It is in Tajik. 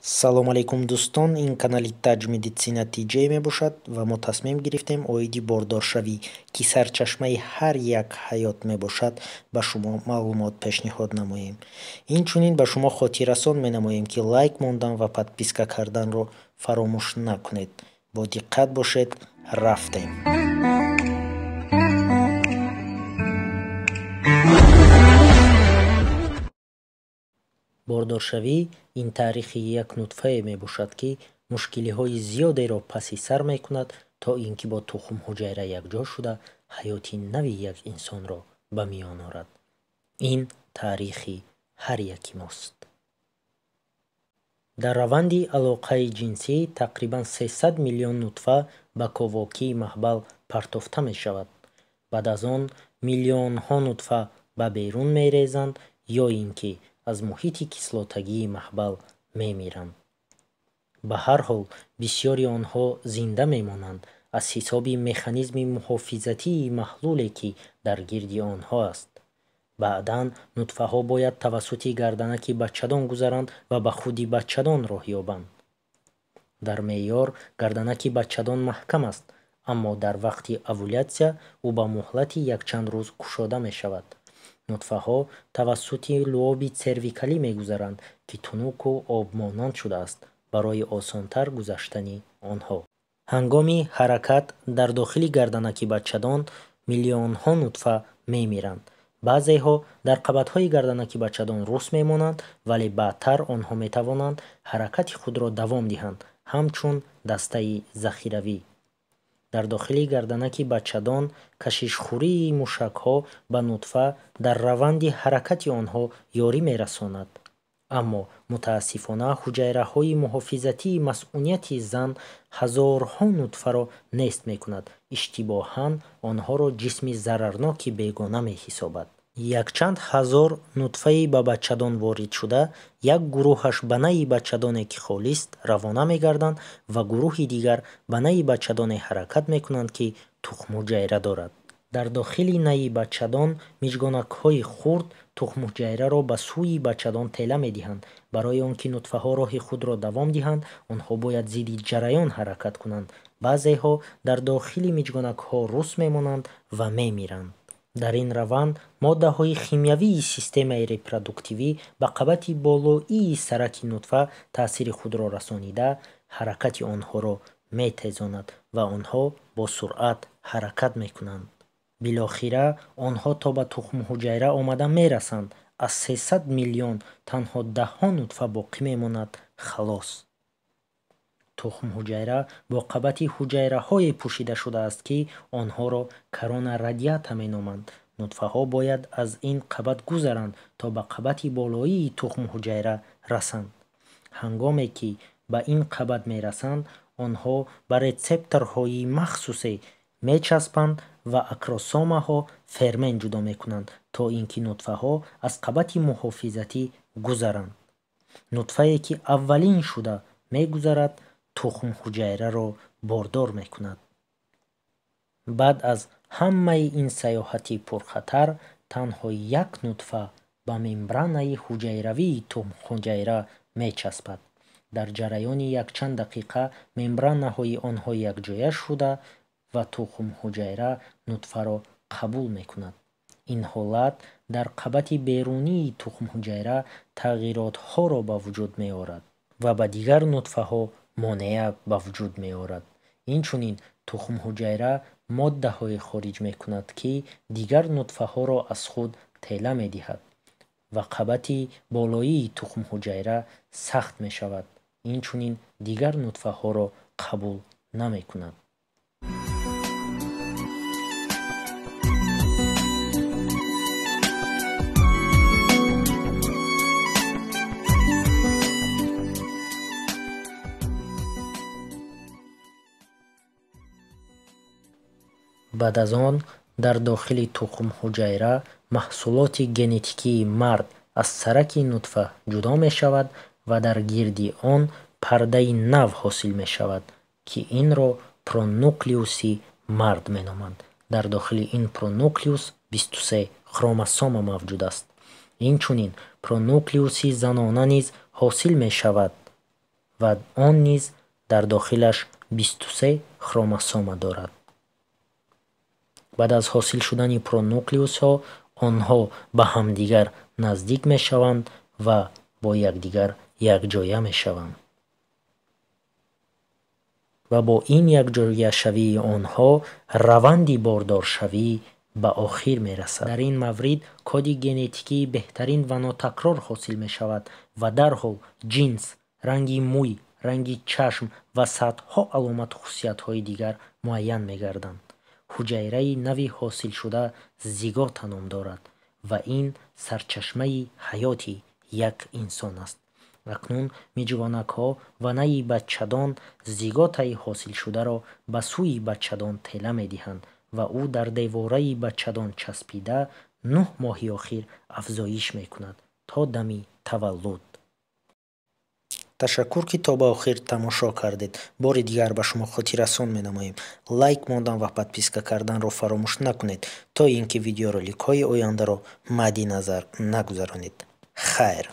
Салом алейкум, дӯстон! Ин канали Таҷ Медицина ТJ мебошад ва мо тасмим гирифтем оиди бордоршавӣ, ки сарчашмаи ҳар як ҳаёт мебошад, ба шумо маълумот пешниҳод намоем. Инчунин ба шумо хотиррасон менамоем, ки лайк мондан ва подписка карданро фаромӯш накунед. Бо диққат бошед, рафтем. Бордоршавӣ ин таърихи як нутфае мебошад, ки мушкилиҳои зиёдеро паси сар мекунад, то ин ки бо тухмҳуҷайра якҷо шуда, ҳаёти нави як инсонро ба миён орад. Ин таърихи ҳар яки мост. Дар раванди алоқаи ҷинсӣ тақрибан 300 миллион нутфа ба ковокии маҳбал партофта мешавад. Баъд аз он миллионҳо нутфа ба берун мерезанд ё ин ки аз муҳити кислотагии маҳбал мемиранд. Ба ҳар ҳол, бисёри онҳо зинда мемонанд аз ҳисоби механизми муҳофизатии маҳлуле, ки дар гирди онҳо аст. Баъдан нутфаҳо бояд тавассути гарданаки бачадон гузаранд ва ба худи бачадон роҳ ёбанд. Дар меъёр гарданаки бачадон маҳкам аст, аммо дар вақти овулятсия ӯ ба муҳлати якчанд рӯз кушода мешавад. Нутфаҳо тавассути луоби цервикалӣ мегузаранд, ки тунуку обмонанд шудааст барои осонтар гузаштани онҳо. Ҳангоми ҳаракат дар дохили гарданаки бачадон миллионҳо нутфа мемиранд. Баъзеҳо дар қабатҳои гарданаки бачадон рус мемонанд, вале баъдтар онҳо метавонанд ҳаракати худро давом диҳанд, ҳамчун дастаи захиравӣ. Дар дохили гарданаки бачадон кашишхӯрии мушакҳо ба нутфа дар раванди ҳаракати онҳо ёрӣ мерасонад. Аммо мутаассифона ҳуҷайраҳои муҳофизатии масъунияти зан ҳазорҳо нутфаро нест мекунад, иштибоҳан онҳоро ҷисми зарарноки бегона меҳисобад. Якчанд ҳазор нутфаи ба бачадон воридшуда як гурӯҳаш ба наи бачадоне, ки холист, равона мегарданд ва гурӯҳи дигар ба наи бачадоне ҳаракат мекунанд, ки тухмҳуҷайра дорад. Дар дохили наи бачадон миҷгонакҳои хурд тухмҳуҷайраро ба сӯи бачадон тела медиҳанд. Барои он ки нутфаҳо роҳи худро давом диҳанд, онҳо бояд зидди ҷараён ҳаракат кунанд. Баъзеҳо дар дохили миҷгонакҳо рус мемонанд ва мемиранд. Дар ин раванд моддаҳои химиявии системаи репродуктивӣ ба қабати болоии сараки нутфа таъсири худро расонида, ҳаракати онҳоро метезонад ва онҳо бо суръат ҳаракат мекунанд. Билохира онҳо то ба тухмҳуҷайра омада мерасанд. Аз 300 миллион танҳо даҳҳо нутфа боқӣ мемонад, халос. Тухмҳуҷайра бо қабати ҳуҷайраҳое пӯшида шудааст, ки онҳоро корона радиата меноманд. Нутфаҳо бояд аз ин қабат гузаранд, то ба қабати болоии тухмҳуҷайра расанд. Ҳангоме ки ба ин қабат мерасанд, онҳо ба рецепторҳои махсусе мечаспанд ва акросомаҳо фермент ҷудо мекунанд, то ин ки нутфаҳо аз қабати муҳофизатӣ гузаранд. Нутфае, ки аввалин шуда мегузарад, тухмҳуҷайраро бордор мекунад. Баъд аз ҳамаи ин саёҳати пурхатар танҳо як нутфа ба мембранаи ҳуҷайравии тухмҳуҷайра мечаспад. Дар ҷараёни якчанд дақиқа мембранаҳои онҳо якҷоя шуда ва тухмҳуҷайра нутфаро қабул мекунад. Ин ҳолат дар қабати берунии тухмҳуҷайра тағйиротҳоро ба вуҷуд меорад ва ба дигар нутфаҳо монеа ба вуҷуд меорад. Инчунин тухмҳуҷайра моддаҳое хориҷ мекунад, ки дигар нутфаҳоро аз худ тела медиҳад ва қабати болоии тухмҳуҷайра сахт мешавад. Инчунин дигар нутфаҳоро қабул намекунад. Баъд аз он дар дохили тухмҳуҷайра маҳсулоти генетикии мард аз сараки нутфа ҷудо мешавад ва дар гирди он пардаи нав ҳосил мешавад, ки инро пронуклеуси мард меноманд. Дар дохили ин пронуклеус 23 хромосома мавҷуд аст. Инчунин пронуклеуси занона низ ҳосил мешавад. Ва он низ дар дохилаш 23 хромосома дорад. Баъд аз ҳосил шудани пронуклеусҳо онҳо ба ҳамдигар наздик мешаванд ва бо якдигар якҷоя мешаванд. Ва бо ин якҷояшавии онҳо раванди бордоршавӣ ба охир мерасад. Дар ин маврид коди генетикии беҳтарин ва нотакрор ҳосил мешавад ва дарҳол ҷинс, ранги мӯй, ранги чашм ва садҳо аломату хусусиятҳои дигар муайян мегарданд. Ҳуҷайраи нави ҳосилшуда зигота ном дорад ва ин сарчашмаи ҳаёти як инсон аст. Акнун миҷгонакҳо ва найи бачадон зиготаи ҳосилшударо ба сӯи бачадон тела медиҳанд ва ӯ дар девораи бачадон часпида 9 моҳи охир афзоиш мекунад то дами таваллуд. Ташаккур, ки то ба охир тамошо кардед. Бори дигар ба шумо хотиррасон менамоем: лайк мондан ва подписка карданро фаромӯш накунед, то ин ки видеороликҳои ояндаро мадди назар нагузаронед. Хайр.